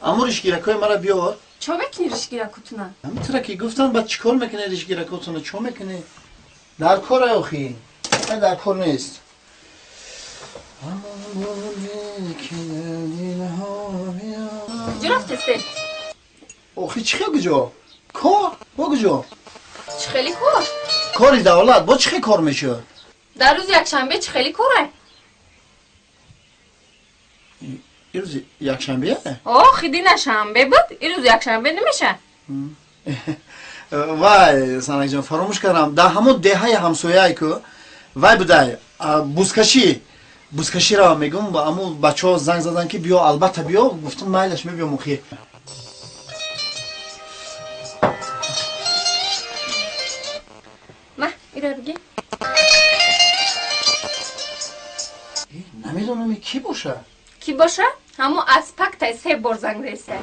Аммо ришгиракҳои мара биёр. Чо мекунӣ ришгиракотуна? Ҳамитра ки гуфтам, баъд чӣ кор мекунӣ ришгиракотуна? Чо мекунӣ? Дар кор охи. Дар кор нест. Куҷо рафтесте? Охи чӣ хел куҷо? Кор? Бо куҷо? Чӣ хели кор? Кори давлат бо чӣ хел кор мешуд? Дар рӯзи якшанбе чӣ хели корай? Ирӯзи якшанбе? Охи дина шанбе буд, ирӯз якшанбе намеша. Вай, Санакҷон, фаромӯш кардам. Дар ҳамон деҳаи ҳамсояе ку вай будай, бузкашӣ. Бузкаширо мегум, аму бачаҳо занг задан ки биё, албатта биё, гуфтам майлаш мебиём охи. Ма, ира биги. Намедонам ки боша. Ки боша? Ҳамо аз пактай се бор занг реса.